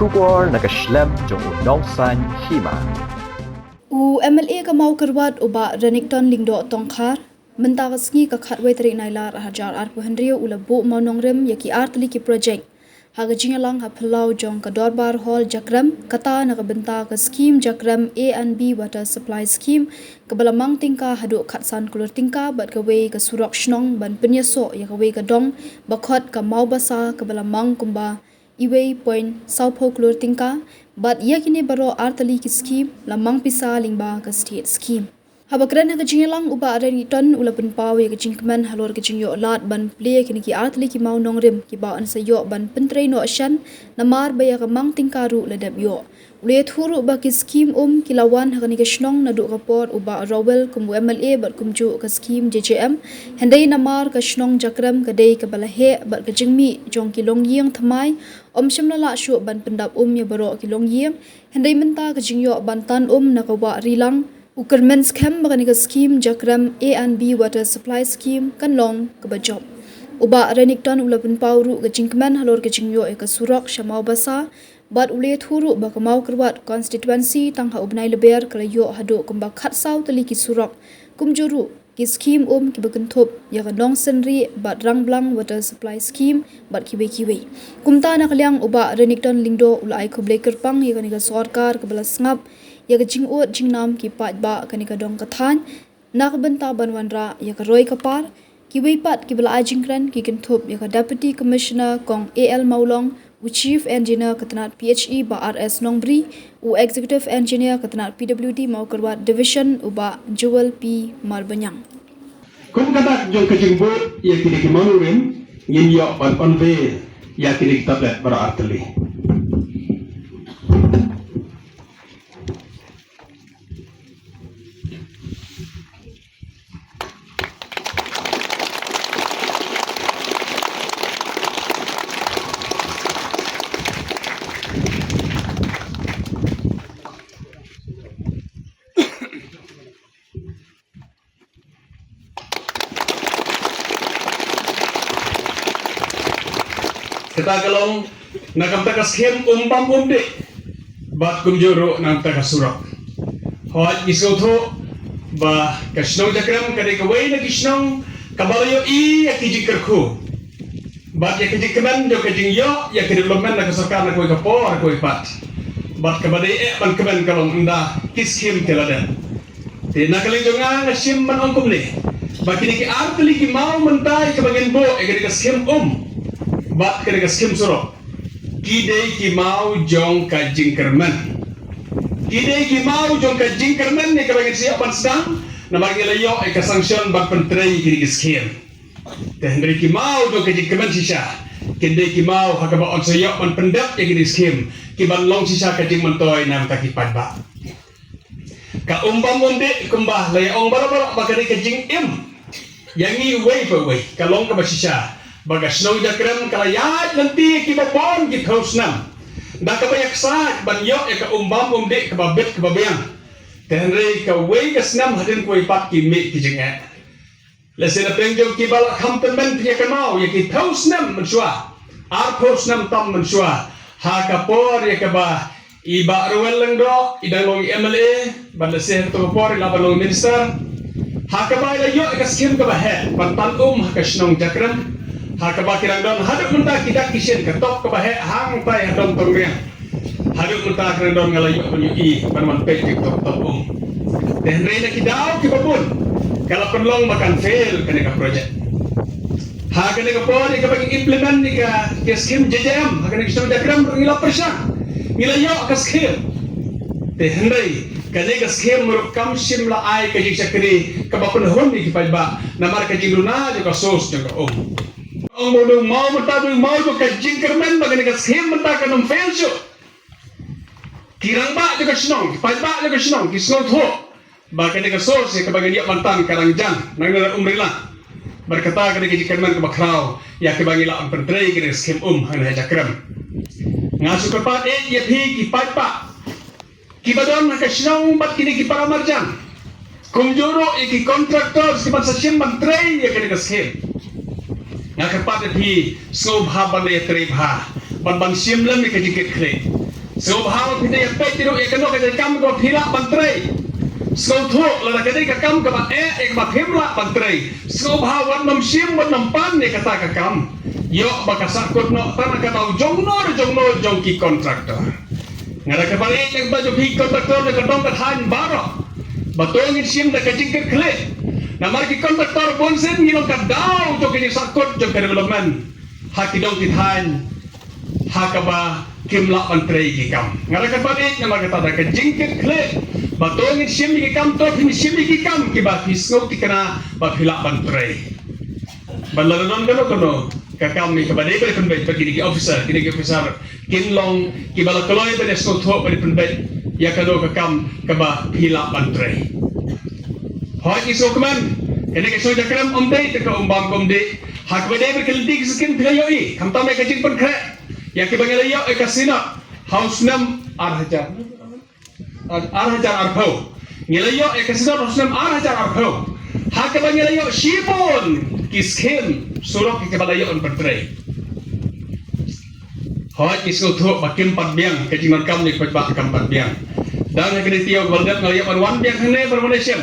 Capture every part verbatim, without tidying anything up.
Khubor na ka shlem jong u nongsan hima. U M L A ka Mawkyrwat u Bah Renikton Lyngdoh Tongkhar, mynta ka sngi ka khatwei tarik Nailar hajar arphew hynriew u la buh mawnongrim ïa ki artylli ki project ha ka jingïalang ha phyllaw jong ka Dorbar Hall Jakrem, kata na ka bynta ka skhim Jakrem A and B Water Supply Scheme, kaba la mang tyngka haduh khatsan klur tyngka, bad kawei ka surok shnong ban pynïasoh ïa kawei ka dong ba khot ka Mawbasa, kaba la mang kumba uwei point sawphew klur tyngka, bad ïa kine baroh artylli ki skhim la mang pisa lyngba ka state scheme. Haba kren ha ka jingïalang u Bah Renikton u la pynpaw ïa ka jingkmen halor ka jingïoh lad ban plie ïa kine ki artylli ki mawnongrim kiba yn sa ïoh ban pyntrei noh shen, namar ba ïa ka mang tyngka ruh la dep ïoh. U la ïathuh ruh ba ki skhim um ki la wan ha kane ka shnong naduh ka por u Bah Rowell kum u M L A bad kumjuh ka skhim J J M. Hynrei namar ka shnong Jakrem ka dei kaba la heh bad ka jingmih jong ki longïing thymmai ym shym la lah shuh ban pyndap um ïa baroh ki longïing. Hynrei mynta ka jingïoh ban tan um na ka wah Rilang, u kyrmen skhem ba kane ka skhim Jakrem A and B Water Supply Scheme kan long kaba jop. U Bah Renikton u la pynpaw ruh ka jingkmen halor ka jingïoh ïa ka surok sha Mawbasa, bad u la ïathuh ruh ba ka Mawkyrwat constituency tang ha u bnai Lber ka la ïoh haduh kumba khatsaw tylli ki surok, kumjuh ruh ki skhim um kiba kynthup ïa ka Nongsynrieh bad Rangblang Water Supply Scheme bad kiwei kiwei. Kumta na ka liang u Bah Renikton Lyngdoh u la ai khublei kyrpang ïa kane ka sorkar kaba la sngap ïa ka jingud jingnam ki paidbah kane ka dong ka thaiñ, na ka bynta ban wanrah ïa ka roi ka par. Kiwei pat kiba la ai jingkren ki kynthup ïa ka Deputy Commissioner Kong A L Mawlong, u Chief Engineer ka tnat P H E Bah R S Nongbri, u Executive Engineer ka tnat P W D Mawkyrwat Division u Bah Jewel P Marbaniang. Kum ka dak jong ka jingbud ïa kine ki mawnongrim, ngin ïoh ban unveil ïa kine ki tablet baroh artylli. Kata ka long na ka bynta ka skhim um bam um dih, bad kumjuh ruh na ka bynta ka surok. Hooid, ngi sngewthuh ba ka shnong Jakrem ka dei kawei na ki shnong kaba la ïohi ïa ki jingkyrkhu bad ïa ki jingkmen jong ka jingïoh ïa ka development na ka sorkar na kawei ka por kawei pat. Bad kaba dei eh ban kmen ka long ynda ki skhim ki la dep. Te na ka liang jong nga, nga shim ban ong kumne, ba kine ki artylli ki maw mynta ïa kaba ngin buh ïa kane ka skhim um bad kane ka skhim surok, ki dei ki maw jong ka jingkyrmen. Ki dei ki maw jong ka jingkyrmen ïa kaba ngin sa ïoh ban sdang, namar ngi la ïoh ïa ka sanction ban pyntrei ïa kine ki skhim. Te hynrei ki maw jong ka jingkmen shisha, kin dei ki maw ha kaba yn sa ïoh ban pyndep ïa kine ki skhim, ki ban long shisha ka jingmyntoi na ka bynta ki paidbah. Ka um bam um dih kumba la ïa ong baroh baroh ba ka dei ka jingim ïa ngi uwei pa uwei, ka long kaba shisha ba ka shnong Jakrem ka la ïaid lynti ïa kiba bun ki phew snem da kaba ïaksaid ban ïoh ïa ka um bam um dih kaba bit kaba biang. Te hynrei kawei ka snem hadien kawei pat ki mih ki jingeh. Lehse na pdeng jong kiba la kham tymmen pynïakynmaw ïa ki phew snem mynshuwa, arphew snem tam mynshuwa, ha ka por ïa kaba i Bah Rowell Lyngdoh i dang long i M L A, bad lehse ha kato ka por i lah ban long minister, ha kaba i la ïoh ïa ka skhim kaba heh ban tan um ha ka shnong Jakrem, ha kaba ki dang don haduh mynta ki dak ki shin ka top kaba heh hangtai ha Dong Tongriang. Haduh mynta ka dang don nga la ïoh ban ïohi ban wan peit ïa ka top top um. Te hynrei na ki daw kiba bun ka la pynlong ba kan fail kane ka project. Ha kane ka por ïa kaba ngi implement ïa ka, ka skhim J J M ha kane ka shnong Jakrem ruh ngi la pyrshang, ngi la ïoh ka skhim. Te hynrei kane ka skhim ruh kam shym la ai ka jingshakri kaba pynhun ïa ki paidbah namar ka jingduna jong ka source jong ka um. Ong ba u dei u maw mynta, u dei u maw jong ka jingkyrmen ba kane ka skhim mynta kan ym fail shuh. Ki rangbah jong ka shnong, ki paidbah jong ka shnong ki sngewthuh ba kane ka source ïa kaba ngin ïoh ban tan ka dang jan na ngi na Umrilang. Bad kata ka dei ka jingkyrmen kaba khraw ïa kaba ngi lah ban pyntrei kane ka skhim um hangne ha Jakrem. Nga shu kyrpad ïa phi ki paidbah kiba don ha ka shnong bad kine ki para marjan, kumjuh ruh ïa ki contractors kiban sa shim ban trei ïa kane ka skhim. Nga kyrpad ïa phi sngewbha ban ïatrei bha, ban ban shim lem ïa ka jingkit khlieh. Sngewbha ba phi dei ïa peit ruh ïa kano ka jingkam kaba phi lah ban trei. Sngewthuh lada ka dei ka kam kaba eh ïa kaba phim lah ban trei, sngewbha wat nym shim wat nym pan ïa kata ka kam. Ïoh ba ka sahkut noh tang na ka daw jong no jong no jong ki kontraktor. Nga da kaba ïeit ïa kaba jong phi kontraktor da ka dong ka thaiñ baroh. Ba to ngin shim da ka jingkyrkhu. Namar ki kontraktor bun sien ngi long ka daw jong ka jingsahkut jong ka development ha ki dong ki thaiñ ha kaba kim lah ban trei ki kam. Nga da kaba ïeit namar kata da ka jingkyrkhu ba to ngin shim ki kam, to phin shim ki kam kiba phi sngew thikna ba phi lah ban trei. Ban la don kano kano ka kam ne kaba dei ba pynbeit ba kine ki officer, kine ki officer kin long kiba la kloi ba dei sngewthuh ba dei pynbeit ïa kano ka kam kaba phi lah ban trei. Hoi ki sngewkmen, kane ka shnong Jakrem ym dei te ka Umbam ka Umdih. Ha kaba dei ba ki lynti ki skim phi la ïohi, khamtam ïa ka jingpynkhreh ïa kiba ngi la ïoh ïa ka Synod ha u snem ar hajar, ar hajar arphew. Ngi la ïoh ïa ka Synod ha u snem ar hajar arphew. Ha kaba ngi la ïoh shibun ki skim surok ïa kiba la ïoh ban pyntrei. Hooid, ngi sngewthuh ba kim pat biang, ka jingdonkam jong ki paidbah kam pat biang. Dang ha kane ka taïew kaba la dep nga la ïoh ban wan biang hangne ban wan ïashem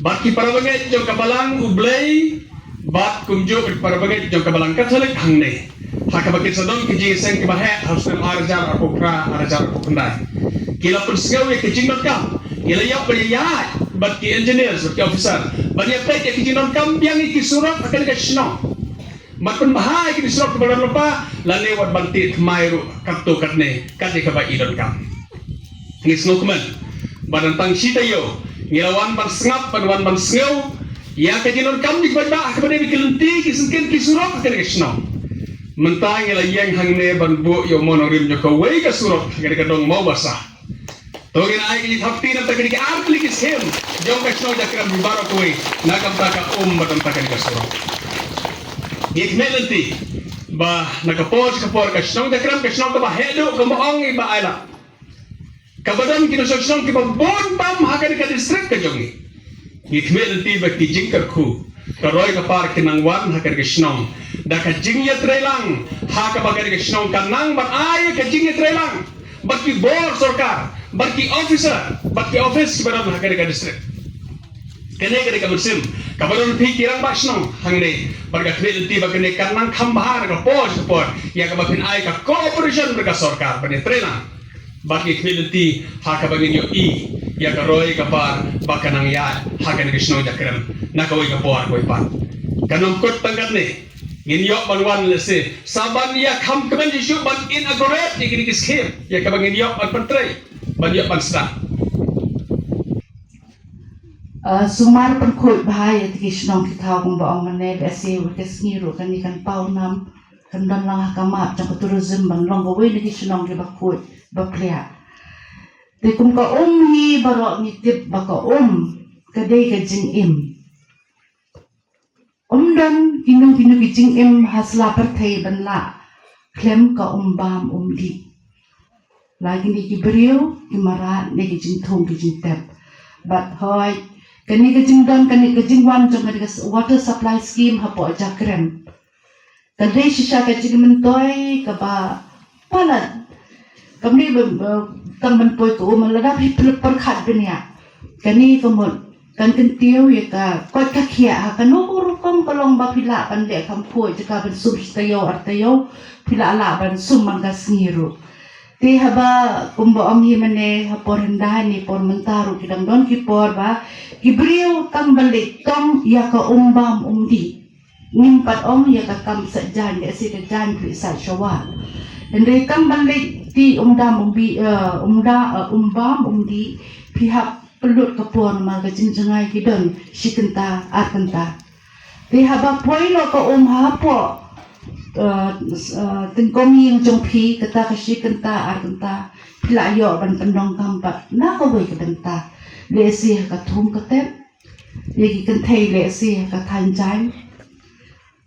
bad ki para bangeit jong ka Balang U Blei bad kumjuh bad ki para bangeit jong ka Balang Katholik hangne, ha kaba kin sa don ki jingïaseng kiba heh ha u snem ar hajar arphew phra, ar hajar arphew khyndai. Ki la pynsngew ïa ka jingdonkam, ki la ïoh ban ïaid bad ki engineers bad ki officer ban ïapeit ïa ka jingdonkam biang ïa ki surok ha kane ka shnong. Ban pynbha ïa kine ki surok kiba don lypa lane wat ban tih thymmai ruh katto katne kat ïa kaba i donkam. Ngi sngewkmen ba tang shi taïew ngi la wan ban sngap, ban wan ban sngew ïa ka jingdonkam jong ki paidbah ha kaba dei bad ki lynti, ki syngkien, ki surok ha kane ka shnong. Mynta ngi la ïeng hangne ban buh ïa u mon nongrim jong kawei ka surok ha kane ka dong Mawbasah. To ngin ai ka jingthap kti na bynta kine ki ar tylli ki skim jong ka shnong Jakrem hi baroh kawei, na ka bynta ka um bad na ka bynta kane ka surok. Ngi khmih lynti ba na ka por sha ka por ka shnong Jakrem ka shnong kaba heh duh, kaba ong i Bah Ailad, kaba don ki nongshong shnong kiba bun tam ha kane ka district ka jong ngi. Ngi khmih lynti ba ki jingkyrkhu, ka roi ka par kin nang wan ha kane ka shnong da ka jingïatreilang ha kaba kane ka shnong kan nang ban ai ka jingïatreilang bad ki bor sorkar, bad ki officer, bad ki office kiba don ha kane ka district. Kane ka dei ka mynsiem kaba don ha phi ki rangbah shnong hangne, bad nga khmih lynti ba kane kan nang kham bha na ka por sha ka por ïa kaba phin ai ka cooperation bad ka sorkar ban ïatreilang. Bad ngi khmih lynti ha kaba ngin ïohi ïa ka roi ka par ba ka nang ïaid ha kane ka shnong Jakrem na kawei ka por kawei pat. Kan ym kut tang katne, ngin ïoh ban wan lehse sa ban ïa kham kmen shuh shuh ban inaugurate ïa kine ki skim ïa kaba ngin ïoh ban pyntrei, ban ïoh ban sdang. Uh, sumar pynkhuid bha ïa ki shnong ki thaw kumba ong mynne, ba lehse wei ka sngi ruh kane kan paw nam, kan don lang ha ka map jong ka tourism ban long kawei na ki shnong kiba khuid ba pliah. Te kum ka um hi baroh ngi tip ba ka um ka dei ka jingim. Um don kino kino ki jingim ha sla pyrthei ban lah khlem ka um bam um dih. La kine ki briew ki mrad ne ki jingthung ki jingtep. Bad hooid, kane ka jingdon, kane ka jingwan jong kane ka water supply scheme hapoh Jakrem ka dei shisha ka jingmyntoi kaba palat. Kam dei ba, ba tang ban poi ka um, lada phi pyrkhat bniah, kane ka mut kan kyntiew ïa ka koit ka khiah ha kano ka rukom ka long ba phi lah ban leh kham phuh jaka ban sum shi taïew ar taïew, phi lah lah ban sum man ka sngi ruh. Te haba kumba ong hi mynne, ha por hyndai ne por mynta ruh ki dang don ki por ba ki briew tang ban leit tong ïa ka um bam um dih. Ngim pat ong ïa ka kam sait jaiñ, lehse ka jaiñ phi sait sha wah. Hynrei tang ban leit tih um dam um bi, eh, um da, eh, um bam um dih, phi hap pynlut ka por namar ka jingjngai ki don shi kynta ar kynta. Te haba poi noh ka um hapoh, eh, s-, eh, tyngkong ïing jong phi, kata ka shi kynta ar kynta, phi lah ïoh ban pyndonkam pat na kawei ka bynta. Lehse ha ka thung ka tep, ïa ki kynthei lehse ha ka thaiñ jaiñ,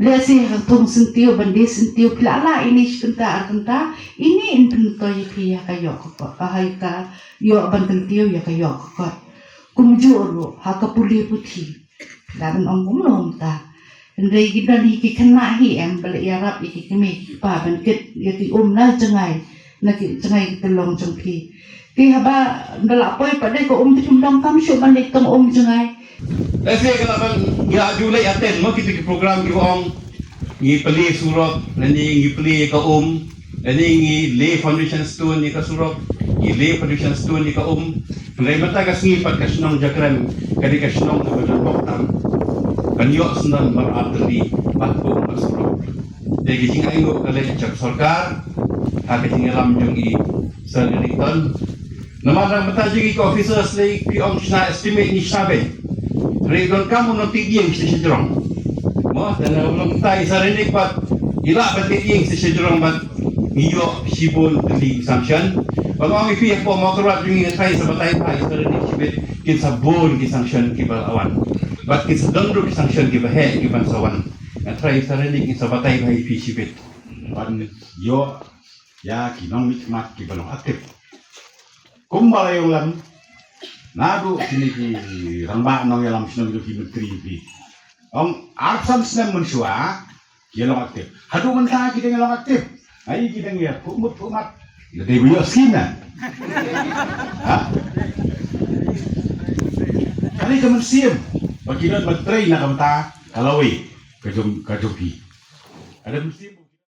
lehse ha ka thung syntiew ban die syntiew, phi lah lah ine shi kynta ar kynta, ine in pynthoi ïa phi ha ka ïoh ka kot, ha ka ïoh ban kyntiew ïa ka ïoh ka kot. Kumjuh ruh ha ka pule puthi, phi lah ban ong kumno mynta. Hynrei ki don hi ki khynnah hi em ba la ïarap ïa ki kmie ki kpa ban kit ïa ki um na jngai. na ki jngai ki tyllong jong phi. Te haba da la poi pat de ka um te phim donkam shuh ban leit tong um jngai. Lehse ka la ban ïa ju leit attend mo kita ki program kiba ong ngi plie surok, lane ngi plie ka um, lane ngi lay foundation stone ïa ka surok, ngi lay foundation stone ïa ka um. Hynrei mynta ka sngi pat ka shnong Jakrem ka dei ka shnong kaba don bok tam ban ïoh snem mar artylli ban buh ka surok. Te ka jingainguh ka leit sha ka sorkar ha ka jingïalam jong i Sir Renikton. Namar na ka bynta jong ngi ki officers lei ki ong shna estimate ngi shna beit. Hynrei donkam u nongtip ïing sha shajrong. Mo, te na ka bynta i Sir Renik pat i lah ban tip ïing sha shajrong bad ngi ïoh shibun tylli ki sanction. Ba nga ong ïa phi hapoh Mawkyrwat jong ngi nga tharai sa batai bha i Sir Renik shibit, kin sa bun ki sanction kiba la wan. Bad kin sa don ruh ki sanction kiba heh kiban sa wan. Nga tharai i Sir Renik kin sa batai bha ïa phi shibit. Ban ïoh ïa ki nongmihkhmat kiba long active. Kumba la ïoh lem naduh kine ki rangbah nongïalam shnong jong ki myntri phi. Ong arphew san snem mynshuwa ki long active. Haduh mynta ki dang long active. Ai ki dang ïa phuh mut phuh mat. Ïa dei ba ïoh skim na. Ha? Kane ka mynsiem ba ki don ba trei na ka bynta ka lawei ka jong ka jong phi. Ka dei mynsiem.